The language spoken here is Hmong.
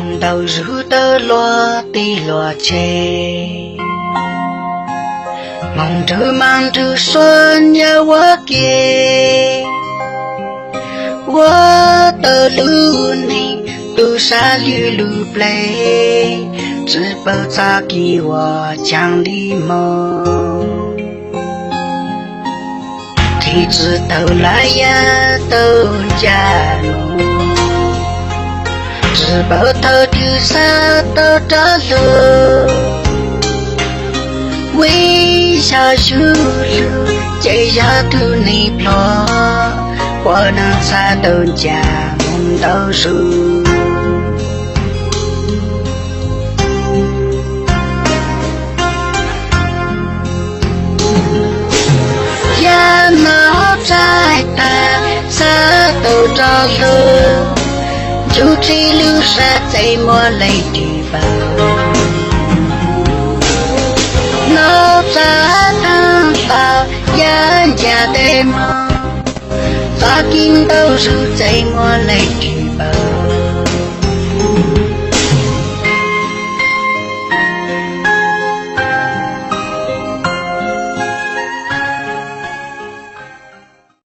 Ntau zug tawg luag tij luag tseg, moog nrug maag nrug suab nyab ua ke. Ua tau lub neej tub sab lwg lub plej, tsi paub txoj kev uas caag li moog. Nqhis tsi tau lawm yav tau ncaag moog, tsi paub thaum twg xav tau rov lug. Vim yog zug lug ces yog tug neeg pluag, puab nug xav tau ncaag moog ntau zug. Yav no tsav tag xav tau rov lug, nrug tsi lug sab txeeg muaj leej twg paub. No tsav tag tau yav ncaag teb moog, txoj kev ntau zug txeeg muaj leej twg paub.